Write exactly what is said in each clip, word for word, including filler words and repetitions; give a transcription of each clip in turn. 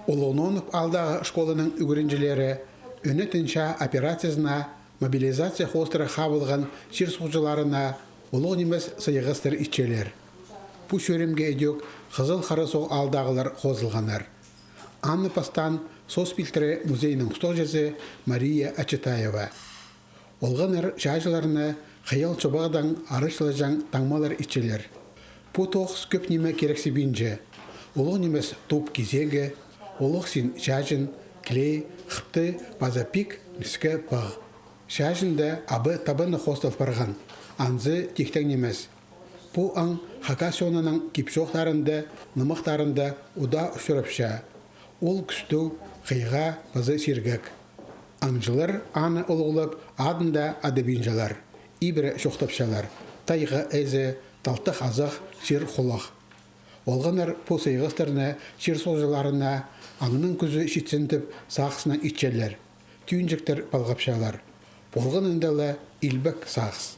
Улуғ Нонов аалдағы школаның ӱгренҷілері ӧнетін чаа операциязына, мобилизация хоостыра хабылған чир суғҷыларына улуғ нимес сыйығыстар итчелер. Пу чӧрімге ідӧк Хызыл Харасуғ аалдағылар хозылғаннар. Аны пастаан соос пилтіре музейнің устағҷызы Мария Ачатаева. Олғаннар чааҷыларны хыйал-чобағдаң арачылаҷаң таңмалар итчелер. Пу тоғыс кӧп ниме кирексібинче. Улуғ нимес туп кизегі, улуғ син чааҷын, клей, хыпты паза пик ніске пығ. Чааҷында абы табаны хоостал парған, анзы тиктең нимес. Пу аң хакас чонының кип-чоохтарында, нымахтарында удаа учурапча. Ол кӱстіг, хыйға паза сиргек. Аңҷылар аны улуғлап, адын даа адабинчалар, ибіре чоохтапчалар: тайға ээзі, талтах азах, чир хулах. Олғаннар пу сыйығыстарны чир суғҷыларына аңның кӱзі читсін тіп сағыснаң итчелер. Тӱӱнҷектер палғапчалар. Полған анда ла илбек сағыс.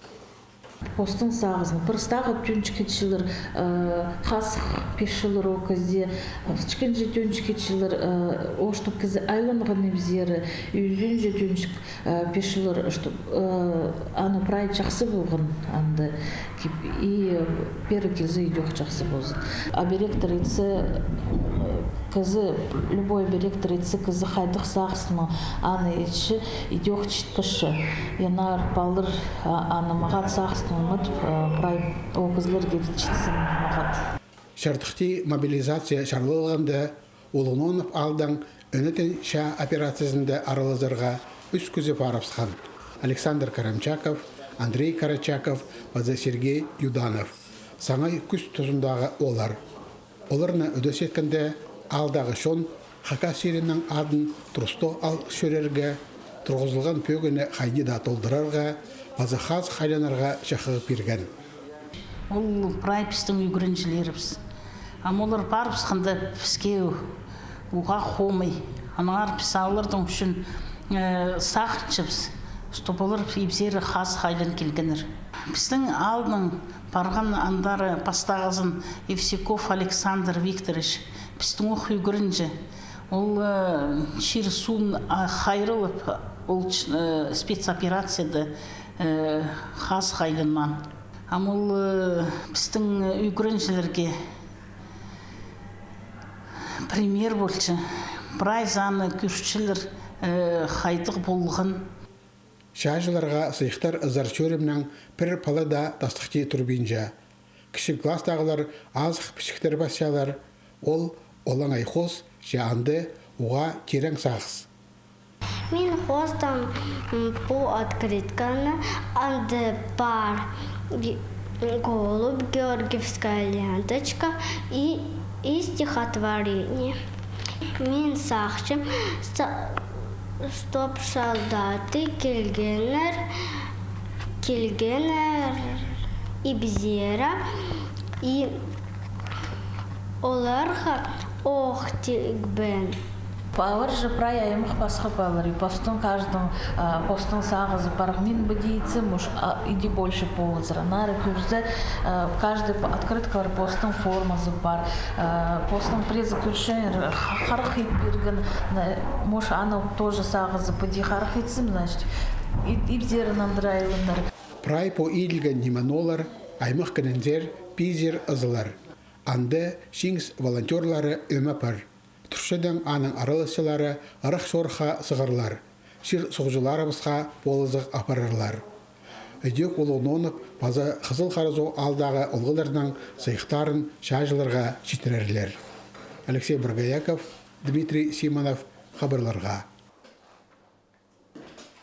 Постың сағызын пырыстағы тӱӱнҷік итчелер, э, хазых пирчелер ол кізее, ікінҷі тӱӱнҷік итчелер, э, ол чтоб кізі айланған ибзері, ӱзінҷі тӱӱнҷік, э, пирчелер, чтоб, э, аны прай чахсы полған анда кип, и пеер килзе идӧк чахсы ползын. Оберегтер итсе, э, кізі, любой оберегтер итсе, кізі хайдағ сағыснаң аны итче, идӧк читпеҷе. Аннаңар палалар, а, аны мағат сағыснаң ма тіп, а, прай ол кізілерге читсін мағат. Чардыхти мобилизация чарлалғанда Улуғ Нонов аалдаң ӧнетін чаа операциязында аралазарға ӱс кізі парыбысхан: Александр Карамчаков, Андрей Карачаков паза Сергей Юданов. Саңай кӱс тузындағы олар. Оларны ӧдес иткенде, аалдағы чон хакас чирінің адын турыстығ ал чӧрерге, турғызылған пӧгіні хайди даа толдырарға паза хазых айланарға чахығ пирген. Ол прай пістің ӱгренҷілерібіс. Ам олар парыбысханда, піске уғаа хомай. Аннаңар піс оларның ӱчӱн, э, сағынчабыс, чтоб олар ибзері хазых айлан килгеннер. Пістің аалның парған андары пастағызын Евсюков Александр Викторович, пістің ох ӱгренҷі. Ол, э, чир-суун, а, хайраллап, ол ч-, э, спецоперацияда, э, хазых айланмаан. Ам ол, э, пістің ӱгренҷілерге пример полча. Прайзы аны кӧрчелер, э, хайдағ полған. Чааҷыларға сыйыхтар ызар чӧрімнең пір пала даа тастыхти турбинча. Кічіг класстағылар азых пічіктер пасчалар, ол олаңай хоос, че анда уғаа тирең сағыс. Мин хоостаам, м, пу открытканы, анда пар ге-, голубь, георгиевская ленточка и, и стихотворение. Мин сағынчам, ста-, чтоб солдаты килгеннер, килгеннер ибзері и оларға ох тигбеен. Палалар же прай аймах пасха палалар, и постың каждый, а, постың сағызы пар. Мин піди итсем, уж, а, иди больше полызар. Аннаңар кӧрзе, а, каждый п-, открыткалар постың формазы пар. А, постың прайзы кӧрчеңер, ха-, харах ит пирген, на, может, аны тоже сағызы піди харах итсем, значит, и-, ибзері нандыра айланар. Прай пу иділген ниме-нолар аймах кінінзер пизер ызылар. Анда «Чиңіс» волонтёрлары ӧме пар. Турчадаң аның араласчылары ырах-чорыхха сығарлар, чир суғҷыларыбысха полызығ апарарлар. Ідӧк Улуғ Нонов паза Хызыл Харасуғ аалдағы олғаннарның сыйыхтарын чааҷыларға читірерлер. Алексей Боргояков, Дмитрий Симонов, хабарларға.